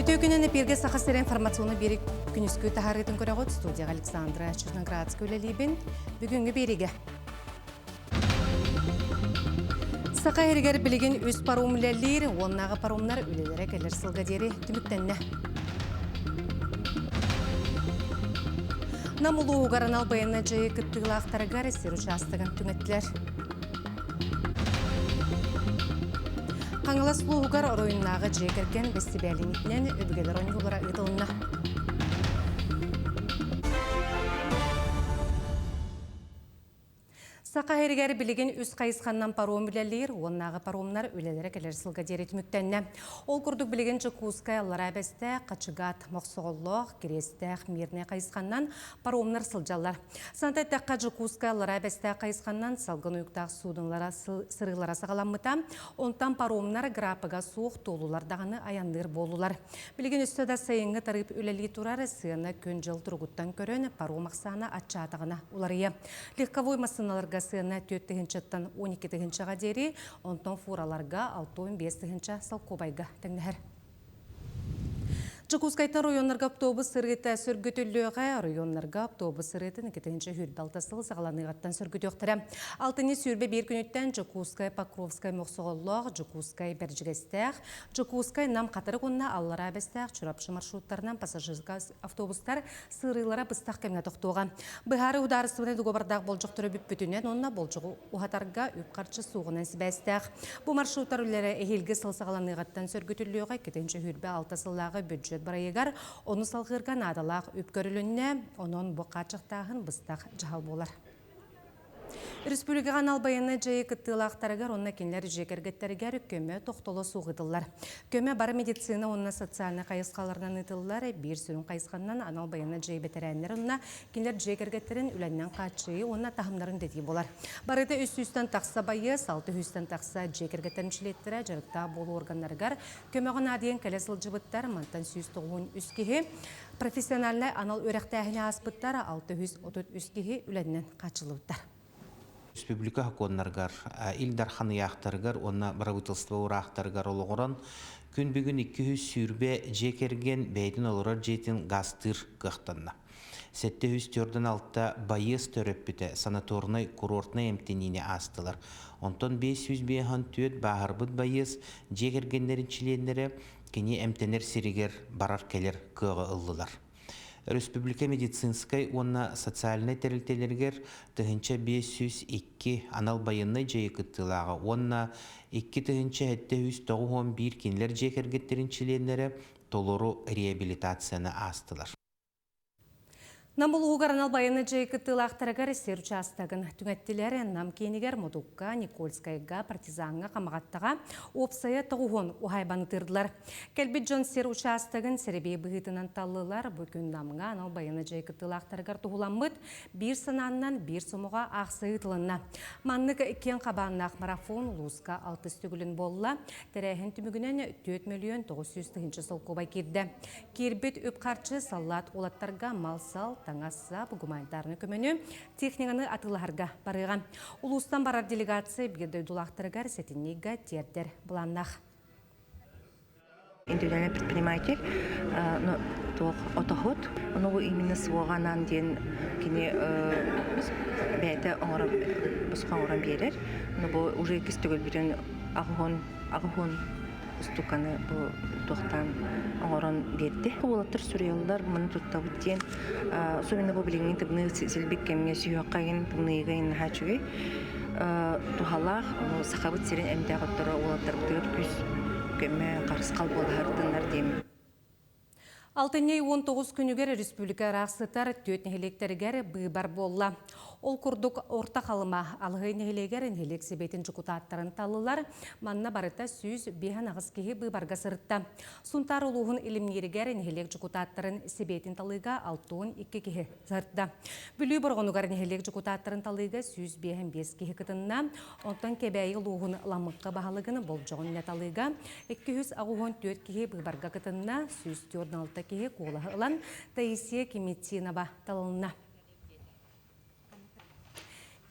Үтүө күнүн эпиргэ Саха сирэ информационный биэрик күнүскү таһаарыытын көрөҕүт. Студияҕа Александра Черноградская үлэлиибин. Бүгүҥҥү биэригэ Саха иһигэр билигин үс паром үлэлиир, уоннааҕы паромнар үлэлэрэ кэлэр сылга диэри түмүктэннэ. Нам улууһугар анал байыаннай дьайыы кыттыылаахтарыгар сир учаастагын түҥэттилэр. Хаҥалас улууһугар оройуоннааҕы дьиэ кэргэн бэстибээлинитинэн өбүгэлэр оонньуулара ыытылынна. Саха сиригэр билигин үс хайысханнан паром үлэлиир, уоннааҕы паромнар үлэлэрэ кэлэр сылга диэри түмүктэннэ. Ол курдук билигин Дьокуускай, Аллараа Бэстээх, Хачыгат, Мохсоҕоллоох, Кириэстээх, Мирнэй хайысханнан паромнар сылдьаллар. Саната эттэххэ, Дьокуускай, Аллараа Бэстээх хайысханнан салгын уйуктаах суудуналара сырыылара саҕаламмыта. Онтон паромнар грапыга суох туолулар даҕаны айанныыр буоллулар. Билигин өссө да сайыҥҥы тарыып үлэлии турар, сыана күн-дьыл туругуттан көрөн, паром ахсаана аччаатаҕына уларыйа. Легковой массыыналарга сыана 4 тыһыынчаттан 12 тыһыынчаҕа диэри, онтон фураларга 65 тыһыынча солкуобайга тэҥнэһэр. Дьокуускайтан оройуоннарга автобус сырыыта сөргүтүллүөҕэ. Оройуоннарга автобус сырыытын 2026 сыл саҕаланыаҕыттан сөргүтүөхтэрэ. Алтынньы 21 күнүттэн Дьокуускай Покровскай Мохсоҕоллоох, Дьокуускай Бэрдьигэстээх, Дьокуускай Нам Хатырык уонна Аллараа Бэстээх Чурапчы маршруттарынан пассажирскай автобустар сырыылара быстах кэмҥэ тохтуоҕа. Быһаарыы судаарыстыбаннай дугуобардаах болдьохторо бүппүтүнэн уонна болдьоҕу уһатарга үп-харчы суоҕунан сибээстээх. Бу маршруттар үлэлэрэ эһиилги сыл саҕаланыаҕыттан сөргүтүллүөҕэ, 2026 сыллааҕы бюджет бырайыгар ону салҕыырга наадалаах үп көрүлүннэ, онон бу хааччахтааһын быстах дьаһал буолар. Республикаҕа анал байыаннай дьайыы кыттыылаахтарыгар уонна кинилэр дьиэ кэргэттэригэр көмө тохтоло суох ыытыллар. Көмө бары медицина уонна социальнай хайысхаларынан ыытыллар. Биир сүрүн хайысханан анал байыаннай дьайыы бэтэрээннэр уонна кинилэр дьиэ кэргэттэрин үлэннэн хааччыйыы уонна таһымнарын үрдэтии буолар. Барыта 300-тэн тахса байыас, 600-тэн тахса дьиэ кэргэттэрин чилиэттэрэ дьарыктаах буолуу органнарыгар көмөҕө наадыйан кэлэ сылдьыбыттар. Мантан 193 киһи Профессиональнай анал үөрэхтээһини ааспыттар 633 киһи үлэннэн хааччыллыбыттар. Республика сокуоннарыгар, Ил Дархан ыйаахтарыгар уонна бырабыыталыстыба уураахтарыгар олоҕуран, күн бүгүн 220 дьиэ кэргэн бэйэтин олорор дьиэтин гаастыыр кыахтанна. 746 байыас төрөппүтэ санаторнай-курортнай эмтэниини аастылар. Онтон 554 бааһырбыт байыас дьиэ кэргэннэрин чилиэннэрэ кини эмтэнэр сиригэр барар-кэлэр кыаҕы ыллылар. Өрөспүүбүлүкэ медицинскэй уонна социальнай тэрилтэлэригэр 1502 анал байыаннай дьайыы кыттыылааҕа уонна 2791 кинилэр дьиэ кэргэттэрин чилиэннэрэ толору реабилитацияны аастылар. Нам улууһугар анал байыаннай дьайыы кыттыылаахтарыгар сир учаастагын түҥэттилэр. Нам киинигэр Модукка, Никольскайга, Партизаҥҥа, Хамаҕаттаҕа уопсайа тоҕуһун уһаайбаны тыырдылар. Кэлбит дьон сир учаастагын сэрэбиэй быһыытынан таллылар. Бу күн Намҥа анал байыаннай дьайыы кыттыылаахтарыгар туһуламмыт биир санааннан биир сомоҕо аахсыы ыытылынна. Маннык киэҥ хабааннаах марафон улууска алтыс төгүлүн буолла. Тэрээһин түмүгүнэн 4 мөлүйүөн 900 тыһыынча солкуобай киирдэ. Киирбит үп-харчы саллаат уолаттарга мал-сал, таҥас-сап, гуманитарнай көмөнү, техниканы атыылаһарга барыаҕа. Улуустан барар делегация биир дойдулаахтарыгар сэтинньигэ тиэрдэр былааннаах. Индивидуальный предприниматель, туох отоһут, ону именно суоҕанан диэн кини бэйэтэ оҥорон босхо оҥорон биэрэр. Но бу уже иккис төгүлбүтүн аҕыһын аҕыһын устуканы бу туохтаан оҥорон биэрдэ. Уолаттар суруйаллар, маны туттабыт диэн. Особенно бу билиҥҥи тымныы силбик кэмҥэ сүһүөххэ иһин тымныыга иһин наһаа үчүгэй. Туһалаах сахабыт сирин эмтээх отторо уолаттарбытыгар күүс көмө, харысхал буолаһардыннар диэн. Алтынньы 19 күнүгэр республика ыраах сытар түөрт нэһилиэктэригэр быыбар буолла. Ол курдук Орто Халыма Алыһый нэһилиэгэр нэһилиэк сэбиэтин дьокутааттарын таллылар. Манна барыта 158 киһи быыбарга сырытта. Сунтаар улууһун Илимнииригэр нэһилиэк дьокутааттарын сэбиэтин талыыга 62 киһи сырытта. Бүлүү Бороҕонугар нэһилиэк дьокутааттарын талыыга 155 киһи кытынна. Онтон Кэбээйи улууһун Ламыкка баһылыгын болдьоҕун талыыга 284 киһи быыбарга кытынна, 146 киһи куолаһы ылан Таисия Кимитинова талылынна.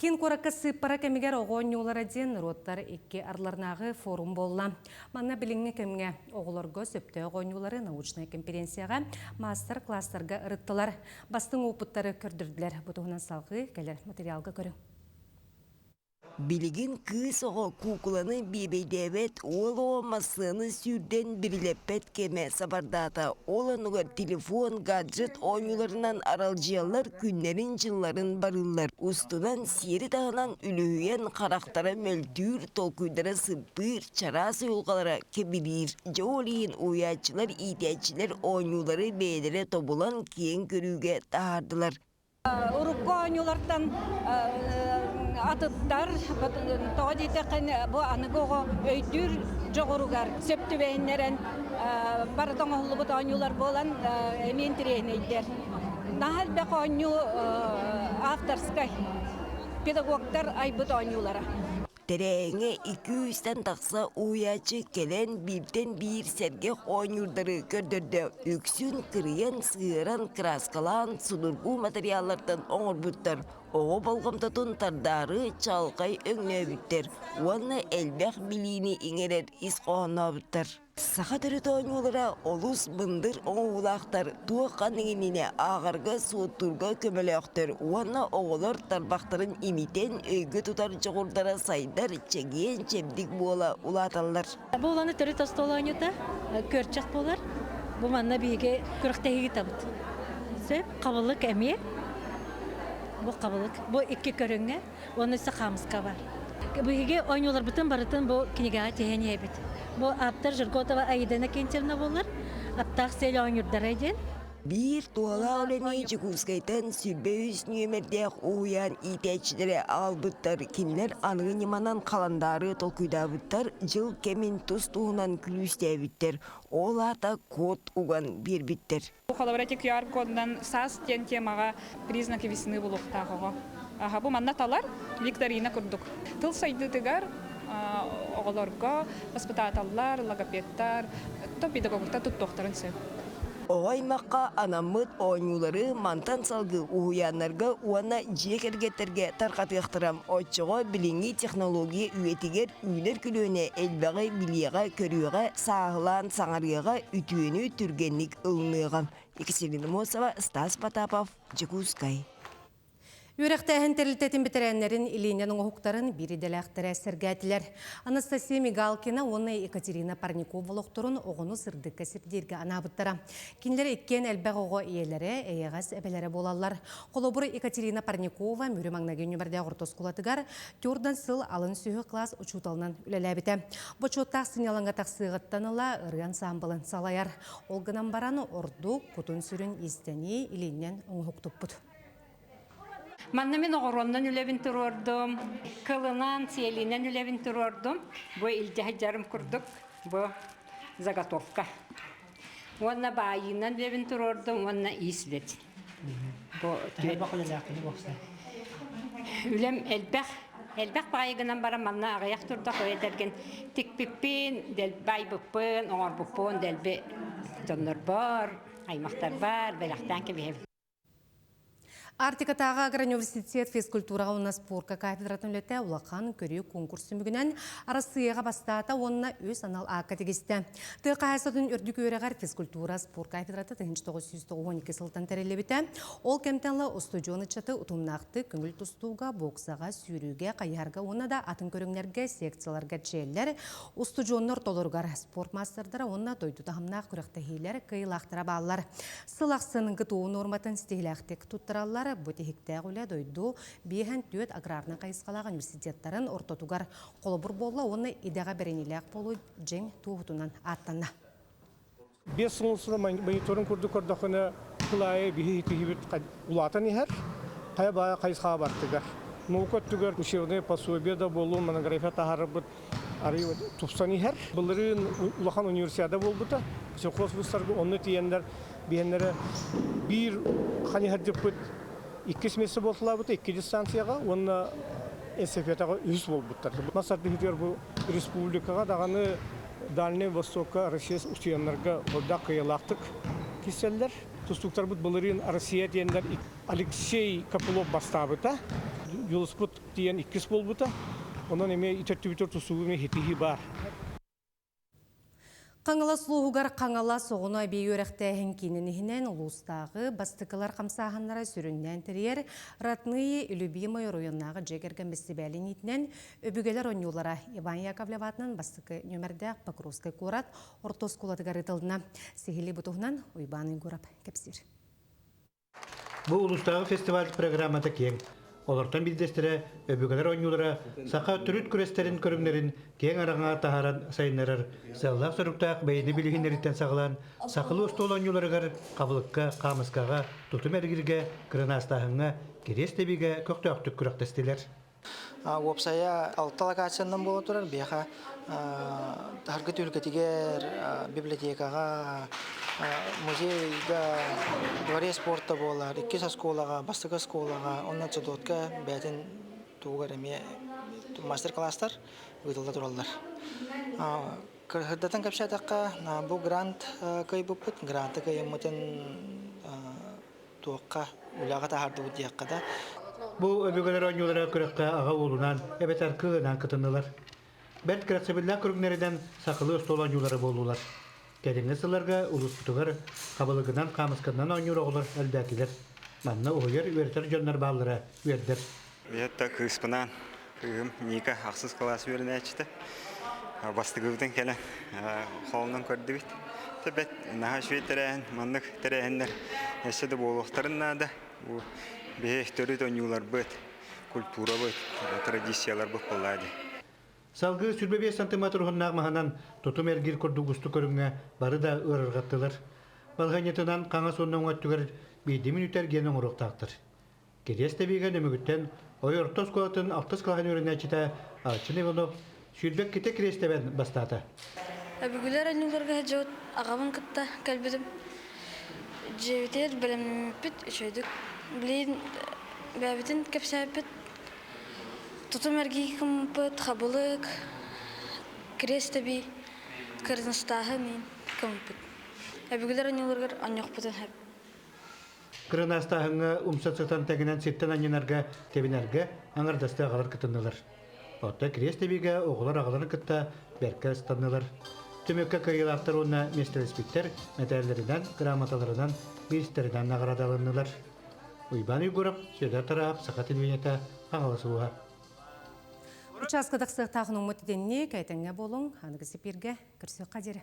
Киин куоракка сыыппара кэмигэр оҕо оонньуулара диэн норуоттар икки ардыларынааҕы форум буолла. Манна билиҥҥи кэмҥэ оҕолорго сөптөөх оонньуулары научнай конференцияҕа, маастар-класстарга ырыттылар. Бастыҥ уопуттары көрдөрдүлэр. Бу туһунан салҕыы кэлэр материалга көрүҥ. Билигин кыыс оҕо куукуланы биэбэйдээбэт, уол оҕо массыынаны сүүрдэн бирилэппэт кэмэ сабардаата. Ол оннугар телефон, гаджет оонньууларынан аралдьыйаллар, күннэрин-дьылларын барыыллар. Устунан сиэри таһынан үлүһүйэн харахтара мөлтүүр, толкуйдара сыппыыр, чараас уйулҕалара кэбириир. Дьэ ол иһин уһуйааччылар, иитээччилэр оонньуулары бэйэлэрэ тобулан киэҥ көрүүгэ таһаардылар. Урукку оонньуулартан атыттар, тоҕо диэтэххинэ, бу аныгы оҕо өйдүүр дьоҕуругар сөп түбэһиннэрэн барыта оҥоһуллубут оонньуулар буолан эмиэ интэриэһинэйдэр. Наһаа элбэх оонньуу авторскай педагогтар айбыт оонньуулара. Тэрээһиҥҥэ икки-үстэн тахса уһуйааччы кэлэн бииртэн биир сэргэх оонньуурдары көрдөрдө. Үксүн кырыйан, сыһыаран, кырааскалаан судургу материаллартан оҥорбуттар. Оҕо болҕомтотун тардаары чаҕылхай өҥнөөбүттэр уонна элбэх билиини иҥэрэр ис хоһооннообуттар. Саха төрүт оонньуулара олус мындыр оҥоһуулаахтар, туох-ханнык иннинэ ааҕарга-суоттуурга көмөлөөхтөр уонна оҕолор тарбахтарын имитэн өйгө тутар дьоҕурдара сайдар, чэгиэн-чэбдик буола улааталлар. Бу уланы төрүт остуол оонньуута көрчөх буолар. Бу манна биһиги күрэхтэһиигэ табыт. Сөп, хабылык эмиэ. Бу хабылык. Бу икки көрүҥҥэ уонна өссө хаамыска бар. Биһиги оонньууларбытын барытын бу кинигэҕэ тиһэн иһэбит. Бу ааптар Жирготова Аидана Кентьевна буолар. Аптаах сиэл оонньуурдара диэн. Биир туһалаах үлэни Дьокуускайтан 23 нүөмэрдээх уһуйаан иитээччилэрэ аҕалбыттар. Кинилэр аныгы ньыманан халандаары толкуйдаабыттар, дьыл кэмин тус-туһунан күлүүстээбиттэр, ол аата код уган биэрбиттэр. Холобура, ити QR-кодунан саас диэн темаҕа признаки весны булуохтаах оҕо. Аха, бу манна талар викторина курдук. Тыл сайдыытыгар оҕолорго воспитателлар, логопедтар, то педагогтар туттуохтарын сөп. Оҕо аймахха анаммыт оонньуулары мантан салгыы уһуйааннарга уонна дьиэ кэргэттэргэ тарҕатыахтара. Оччоҕо билиҥҥи технология үйэтигэр үүнэр көлүөнэ элбэҕи билиэҕэ-көрүөҕэ, сааһылаан саҥарыаҕа, үтүөнү түргэнник ылыныаҕа. Екатерина Мосова, Стас Потапов, Дьокуускай. Үөрэхтээһин тэрилтэтин бэтэрээннэрин илиинэн оҥоһуктарын биир идэлээхтэрэ сэргээтилэр. Анастасия Мигалкина уонна Екатерина Парникова олохторун оҕону сырдыкка сирдииргэ анаабыттара. Кинилэр иккиэн элбэх оҕо ийэлэрэ, эйэҕэс эбэлэрэ буолаллар. Холобур, Екатерина Парникова Мүрү маҥнайгы нүмердээх орто оскуолатыгар Тюрдан сыл алын сүһүөх кылаас учууталынан үлэлээбитэ. Бочуоттаах сынньалаҥҥа тахсыаҕыттан ыла ырыа ансаамбылын салайар. Ол гынан баран ордук кутун-сүрүн иистэнии илииннэн оҥоһук туппут. Манна мин оҕоруоннан үлэбин туруордум, кылынан, сиэлинэн үлэбин туруордум. Бу илдьэ сылдьарым курдук, бу заготовка. Уонна баайыынан үлэбин туруордум уонна иис үлэтин. Бу үлэм элбэх, элбэх баайы гынан баран манна аҕыйах турдах эдэргин тикпиппин, баайбыппын, оҥорбуппун дэлби дьоннорбор, аймахтарбар бэлэхтээн кэбиһэбин. Арктикатааҕы агроуниверситет физкультураҕа уонна спорка кафедратын үлэтэ улахан көрүү конкурс түмүгүнэн Арассыыйаҕа бастаата уонна үс анал аакка тигистэ. Тыа хаһаайыстыбатын үрдүк үөрэҕэр физкультура спорт кафедрата 1992 сылтан тэриллибитэ. Ол кэмтэн ыла устудьуон ыччаты утумнаахтык көҥүл тустууга, боксаҕа, сүүрүүгэ, хайыһарга уонна да атын көрүҥнэргэ секцияларга эрчийэллэр. Устудьуоннар ортолоругар спорт маастардара уонна дойду таһымнаах күрэхтэһиилэр кыайыылаахтара бааллар. Сыл ахсын ГТУ нуорматын ситиһилээхтик туттараллар. Бу тиһиктээх үлэ дойду биэһэн түөрт аграрнай хайысхалаах университеттарын ортотугар холобур буолла уонна идэҕэ бэриниилээх буолуу дьиҥ туоһутунан ааттанна. Биэс сыл устата мониторинг курдук көрдөххүнэ, сыл аайы биһи киһибит улаатан иһэр, хайа баайа хайысхаҕа бартыгар. Наука өттүгэр учебное пособие да буоллун, монография таһаарарбыт арыый тупсан иһэр. Былырыын улахан универсиада буолбута. Сельхоз вузтарга онно тиийэннэр биһэннэрэ биир хайыһардьыппыт иккис миэстэ буолталаабыта икки дистанцияҕа уонна эстафетаҕа үһүс буолбуттар. Мас тардыһыытыгар бу республикаҕа даҕаны Дальнай Востокка Россия устудьуоннарга бырдах кыайыылаахтык киирсэллэр. Тустууктарбыт былырыын Россия диэннэр Алексей Копылов бастаабыта. Дьулуспут тиийэн иккис буолбута. Онон эмиэ итэртибитэр тусуу эмиэ хитиһии баар. Хаҥалас улууһугар Хаҥалас оҕону эбии үөрэхтээһин киинин иһинэн улуустааҕы бастакылар хамсааһыннара сүрүннээн тэрийэр Родные и любимые оройуоннааҕы дьиэ кэргэн бэстибээлин иитинэн өбүгэлэр оонньуулара Иван Яковлев аатынан бастакы нүөмэрдээх Покровскай куорат орто оскуолатыгар ыытылынна. Сиһилии бу туһунан Уйбаан Уйгурап кэпсиир. Бу улуустааҕы фестиваль программата киэҥ. Олортон биирдэстэрэ өбүгэлэр оонньуулара саха төрүт күрэстэрин көрүҥнэрин киэҥ араҥаҕа таһааран сайыннарар сыаллаах-соруктаах бэйэни билиһиннэриттэн саҕалаан сахалыы остуол оонньууларыгар хабылыкка, хаамыскаҕа, тутум эргиргэ, кырынаастааһыҥҥа, кириэс тэбиигэ көхтөөхтүк күрэхтэстилэр. Уопсайа алта локациянан буола турар. Биһиэхэ Таһыргы түһүлгэтигэр, библиотекаҕа, музейга, дворец спорта буолар, иккис оскуолаҕа, бастакы оскуолаҕа уонна Цудотка бэйэтин туһугар эмиэ мастер-класстар ыытылла тураллар. Кырдатан кэпсээтэххэ, бу грант кыайбыппыт. Гранты кыайыммытын туохха үлэҕэ таһаардыбыт диэххэ да. Бу өбүгэлэр оонньуулара күрэххэ аҕа уолунаан эбэтэр кыыһынаан кытыннылар. Бэрт кэрэхсэбиллээх көрүҥнэринэн сахалыы остуол оонньуулара буоллулар. Кэлиҥҥи сылларга улууспутугар хабылыгынан, хаамысканан оонньуур оҕолор элбээтилэр. Манна уһуйар, үөрэтэр дьоннор бааллара үөрдэр. Биһэтта кыыспынаан кыыһым Ника ахсыс кылаас үөрэнээччитэ. Бастыгыбытын кэлэн холонон көрдүбүт. Бэт наһаа үчүгэй тэрээһин, маннык тэрээһиннэр өссө да буолуохтарын наада. Бу биһи төрүт оонньууларбыт, культурабыт, традицияларбыт буоллаа дии. Салгыы 25 сантиметр уһуннаах маһынан тутум эргиир курдук усту көрүҥҥэ бары да ыарырҕаттылар. Балаһыанньатынан хаҥас уонна уҥа өттүгэр биирдии мүнүүтэ эргийэн оҥоруохтаахтар. Кириэс тэбиигэ Нөмүгүттэн Ой орто оскуолатын алтыс кылааһын үөрэнээччитэ Арчын Иванов 22 кириэс тэбэн бастаата. Өбүгэлэр оонньууларга сылдьыбыт аҕабын кытта кэлбитим. Дьиэбитигэр бэлэмнэммиппит үчүгэйдик. Билигин бэйэбитин кэпсээппит. Тутум эргии гыммыппыт, хабылык, кириэс тэбии, кырыныстааһы миин гыммыппыт. Өбүгэлэр оонньууларыгар оонньуохпутун сөп. Кырынаастааһыҥҥа умса сытан тэҥинэн сиртэн анньынарга, тэбинэргэ аҥардастыы аҕалар кытыннылар. Оттон кириэс тэбиигэ оҕолор аҕаларын кытта бэркэ ыстаннылар. Түмүккэ кыайыылаахтар уонна миэстэлэспиттэр мэтээллэринэн, грамоталарынан, бириистэринэн наҕараадаланнылар. Уйбаан Уйгуров, Сүөдэр Тараап, Саха телевидениета, Хаҥалас улууһа. Участка тахсыахтаах нуҥмут итинник, этэҥҥэ буолуҥ, аныгы сипииргэ көрсүөххэ диэри.